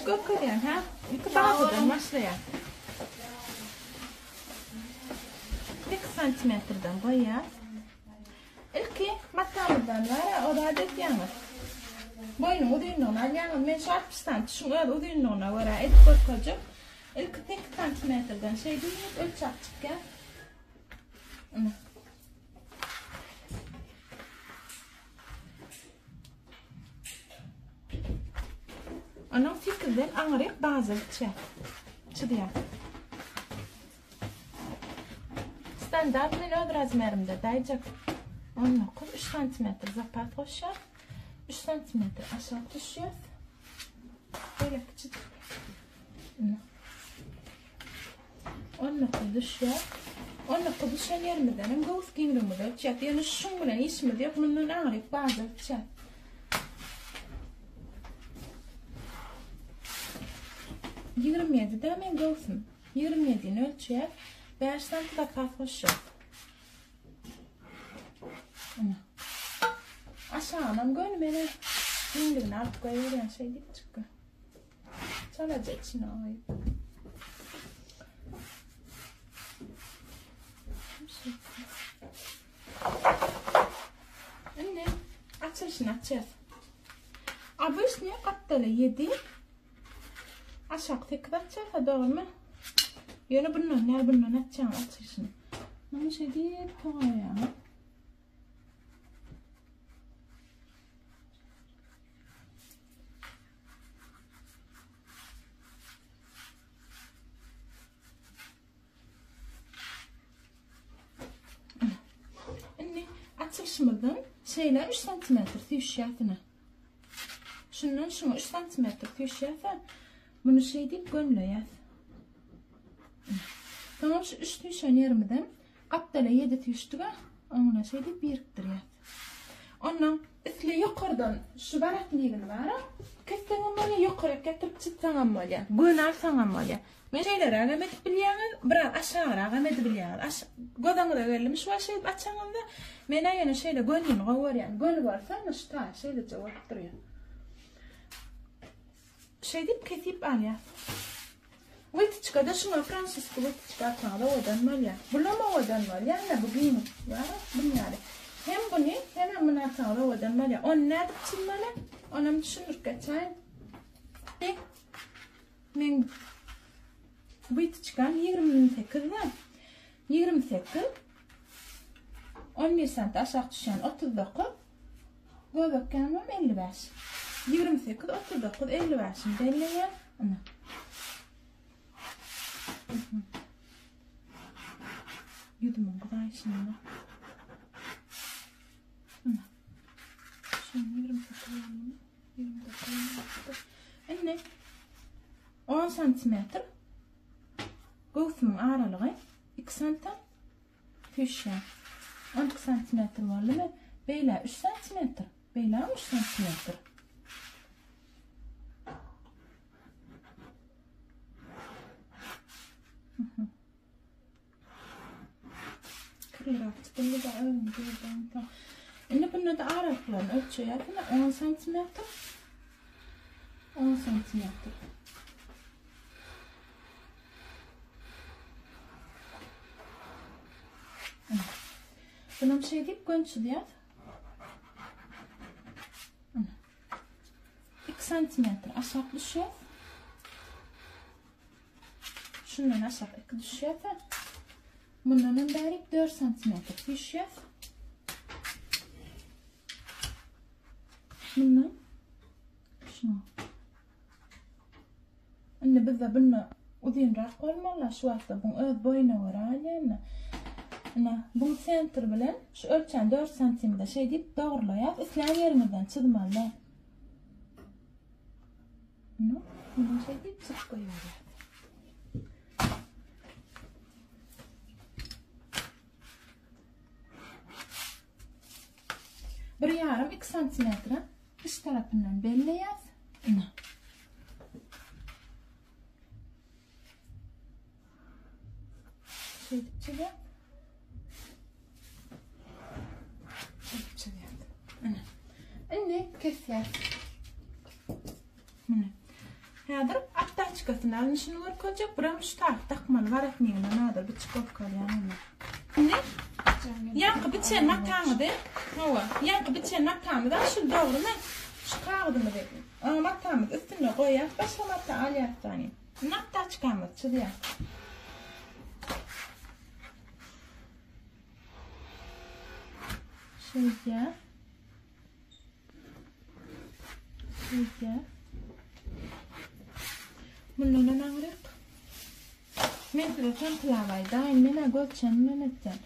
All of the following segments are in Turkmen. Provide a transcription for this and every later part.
Kesip görkezýän, hä? Ilki bazadan başlaýas. 8 santimetrden goýýas. Ilki matamyzdan bar, o zat etýäňiz. Boýnuň uzynlygyny alýaňyz. Men şu 60 santi şuň öz uzynlygyna görä edip görkezjek. Ilki 8 santimetrden şeýdip ölçäp çykýar. Ine. Onuň sekizden aňryk baza biçýär. Çyzýar. Standart men öz razmerimde daýjak. 19 3 sm zapas goşýar. 3 sm aşak düşýär. Böyle kiçijik. Ine. 19 düşýär. 19 düşen ýerimizden hem göwüs giňligimizi ölçýäs. Ýöne şuň bilen işimiz ýok. Mundan aňryk baza ölçýäs. 27 de men göwsüm. 27-ni ölçýäs. 5 santi zapas goşýas. Ine. Aşagynam göni mene giňligini alyp goýberýän şeý diýip çykdy. Çalaja içine goýup. Indi açylyşyny açýas. Obyçny gapdaly 7 aşak 8 açýas, dogrymy? Ýöne bundan näl bundan açýaň açylyşyny. Muny şeý diýip togaýaň. Indi açylyşymyzdan şeýle 3 sm süýşýäsine. Şundan şuňa 3 sm süýşýäse, muny şeý diýip gönleýäs. Soňra şu 3 süýşen ýerimizden gapdala 7 süýşdüge, oňuna şeý diýip birikdirýäs. Ondan isle ýokardan şu baratnigini bara kesseňem bolýar, ýokaryk getirip çytsaňam bolýar. Göni alsaňam bolýar. Men şeýlerägem edip bilýäňiz, biraz aşagyragam edip bilýäňiz. Aş göz öňüňize geldimi şu wagt şeýdip açaňyzda? Men-ä ýöne şeýle gönini gowy görýän. Göni bolsa, ine şu taýy şeýleje bolup durýar. Şeýdip kesip alýas. Wytyçka-da şuňa fransuski wytyçka atmaga owadan bolýar. Bulam owadan bolýar, ine bu giň bar, bun ýaly. Hem buny, hemem muny atsaňyz owadan bolýar. Ony nädip çyzmaly? Onam düşündirip geçäýin. Meň wytyçkam 28-de. 28 11 sant aşak düşýän 39 Göbek ýanymam 55. 28 39 55-ni belleýän. Ine. Ýüzümiň gyzaýşyna. Ine. Şuny 28 ýanymy. 29 Indi 10 santimetr göwsümiň aralygy 2 santim Süýşýär. 12 santimetr boldumy? Beýle 3 santimetr, beýle 3 santimetr. Indi bunda da aralyklaryny ölçeýär. 10 santimetr. 10 santimetr. Bunam şeý diýip gön çyzýas. 2 santimetr aşak düşýär. Şundan aşak 2 düşýär. Mundan hem bärik 4 santimetr düşýär. Mundan şuna. Indi bizde bunda uzynrak bolmaly, şu wagtda buň öz boýuna görä alýan. Ine, bu sentr bilen şu ölçän 4 santimde şeý diýip dogrulaýas. Islän ýeriňizden çyzmaly. Ine, muny şeý diýip çyzyp goýýarys. Bir ýarym iki santimetre dış tarapyndan belleýäs. Ine. Şeýdip çyzýas. Şeýdip çyzýas. Ine. Indi kesýäs. Mine. Häzir aptaçkasyny alnyşyny görkezjek. Buram şu tarap dakmaly waratnigine nadir biçip görkezýän indi. Indi ýaňky biçen mataňyzy, hawa, ýaňky biçen matamyz şul dogrymy? Şu kagyzymyzy, matamyzy üstüne goýýas, başga mata alýas dany. Indi aptaçkamyzy çyzýas. Şeýdýär. Şeýdýär. Mundan hem aňryk. Men size sampylap aýdaýyn. Men-ä gözçen bilen etýän.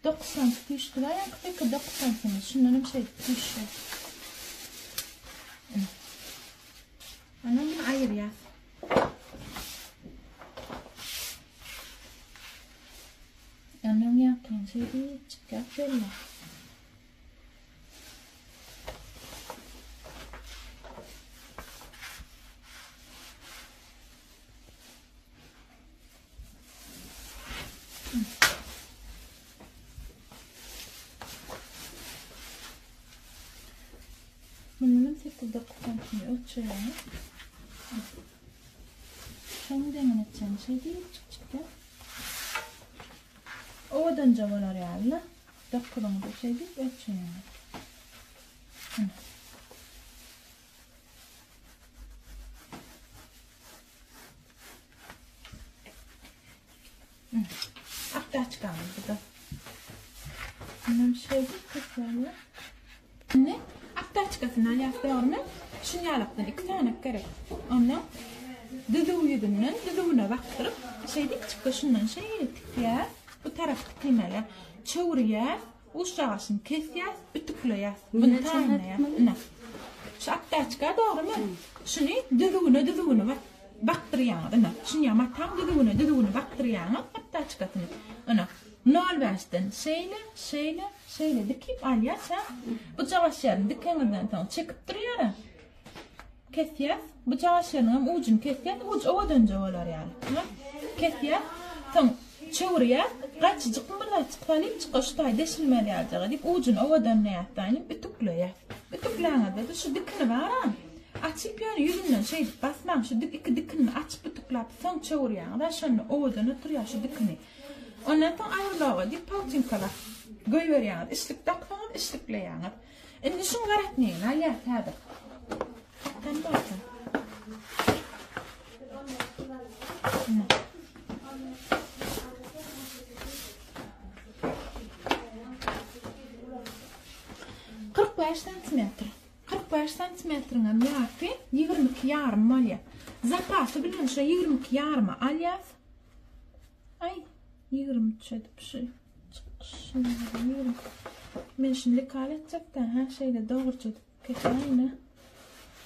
9 santy süýşdi bar, ýaňky 8 9 santimiz. Şundan hem şeýdip süýşýär. Ana muny aýyrýas. Ondan ýaňkyny şeýdip çykýar belli. Mundanam 8-9 santim ölçeýäňiz. Şoň deňine çenli şeý diýip çykýar. Owadanja bolar ýaly. Dokuzyňyzy şeýdip ölçeýäňiz. Ine. Aptaçkamyz bu da. Munam şeýdip kesýärler. Indi aptaçkasyny alýas dogrymy? Şuny ýalakdan iki sany gerek. Ondan düzüw ýüzünden düzüwine bakdyryp, şeýdip çykdy şundan şeýle tikýär. Bu tarap tikilmeli. Çöwürýäs, uçjagaşyny kesýäs, ütükleýäs. Muny taýynlaýas. Ine. Şu aptaçka dogrymy? Şuny düzüwine düzüwine bakdyrýaňyz. Ine, şuny mataň düzüwine düzüwine bakdyrýaňyz aptaçkasyny. Ine, nol bäşden şeýle, şeýle, şeýle dikip alýas, ha. Bujagaş ýerini dikeňizden soň çekip durýar. Kesýäs. Bujagaş ýeriniň hem ujuny kesýäs. Uj owadanja bolar ýaly. Ha. Kesýäs. Soň çöwürýäs. Gaçyjyk bir zatjyk salyp çyka şu taý deşilmez ýalyjaga diýip ujuny owadanlaýas diýip ütükleýäs. Ütükläňizde-de şu dikini bar-a. Açyp ýöne ýüzünden şeýdip basmaň. Şu dik iki dikinini açyp ütükläp soň çöwürýäňiz. Şonda owadan oturýar şu dikini. Ondan soň aýrylaga diýip pautinkalap goýberýäňiz. Işlik daksaňyz işlikleýäňiz. Indi şuň waratnigini alýas häzir. Tam bolsun. Ine. 45 santimetr. 45 santimetriň hem ýarpy 22 ýarym bolýar. Zapasy bilen şo 22 ýarymy alýas. Aý, 23 edip şu çykyşyny Men şuny lekal etjek-de, hä, şeýle dogruja edip kesäýin-ä.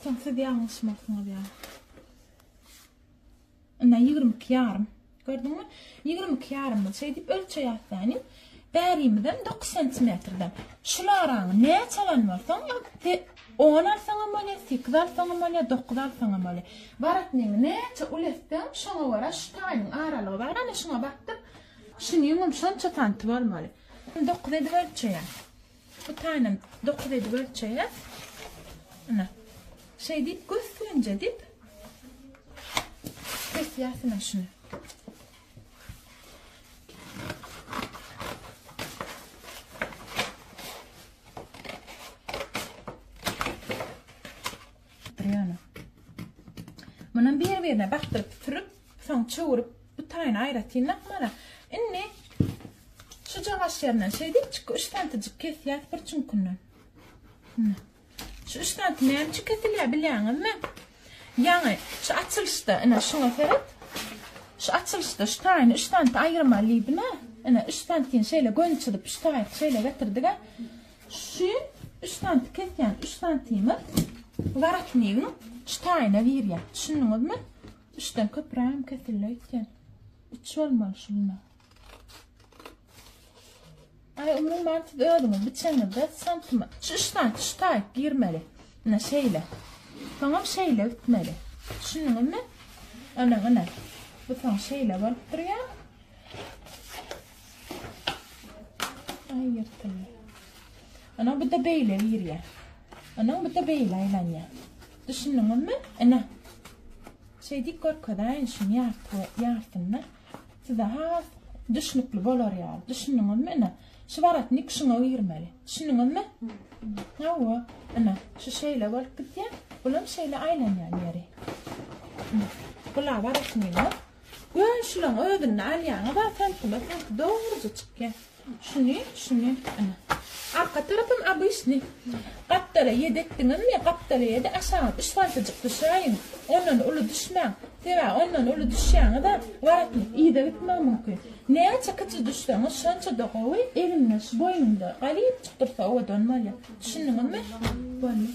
Soň siz ýalňyşmarsyňyz ýa. Ine 22 ýarym. Gördüňmi? 22 ýarymy şeýdip ölçeýäs ýani. Bärimizem 9 santimetrden. Şul araňy näçe alan bolsaň, 10 alsaňam bolýar, 8 alsaňam bolýar, 9 alsaňam bolýar. Waratnigiňi näçe uly etseň, şoňa görä şu taýynyň aralygy bar, ana şuňa bakdyk. Şunyňam şonça santi bolmaly. 9 edip ölçeýän. Bu taýynam 9 edip ölçeýäs. Ine. Şeý diýip gös-gönje diýip kesýäs ine şuny. Ýöne. Munam bir-birine bakdyryp sürüp, soň çöwrüp, bu taýyny aýratyn dakmaly. Indi şu jagaş ýerinden şeýdip çyk, 3 santijik kesýäs bir çüňkünden. Indi. Şu 3 santi näme üçin kesilýär bilýäňizmi? Ýaňy şu açylyşda, ine şuňa seret. Şu açylyşda şu taýyny 3 santi aýyrmaly diýdim-ä. Ine 3 santini şeýle göni çyzyp, şu taýy şeýle getirdik-ä. Şu 3 santi kesýän 3 santimiz waratnigiň şu taýyna girýär. Düşündiňizmi? 3-den köprägem kesildi öýtýän. 3 bolmaly şunda. Aý umuman siz özüňiz biçeňizde santyma şu 3 santi şu taýyk girmeli. Ine şeýle. Soňam şeýle bitmeli. Düşündiňizmi? Ine ine. Bu soň şeýle bolup durýar. Aý ýyrtyldy. Ana bu da beýle girýär. Ana bu da beýle aýlanýar. Düşündiňizmi? Ine. Şeýdip görkezäýin şuny ýarty ýarsyny. Size has düşnükli bolar ýaly. Düşündiňizmi ine? Şu waratnik şuňa girmeli. Düşündiňizmi? Hawa, ine, şu şeýle bolup gidýär. Bulam şeýle aýlanýan ýeri. Bula waratnigimiz. Gön şulaň özünde alýaňyz, a santyma santy dogruja çykýar. Şuny, şuny, ine. Arka tarapam obyçny. Gapdala ýedi etdiňizmi, gapdala ýedi, aşaga üç santyjyk düşäýiň. Ondan uly düşmäň. Sebäbi ondan uly düşýäňiz-ä, waratnik yza gitmegi mümkin. Näçe kiçi düşseňiz, şonça-da gowy, eginde, şu boýnuňda galypjyk dursa owadan bolýar. Düşündiňizmi? Boldy.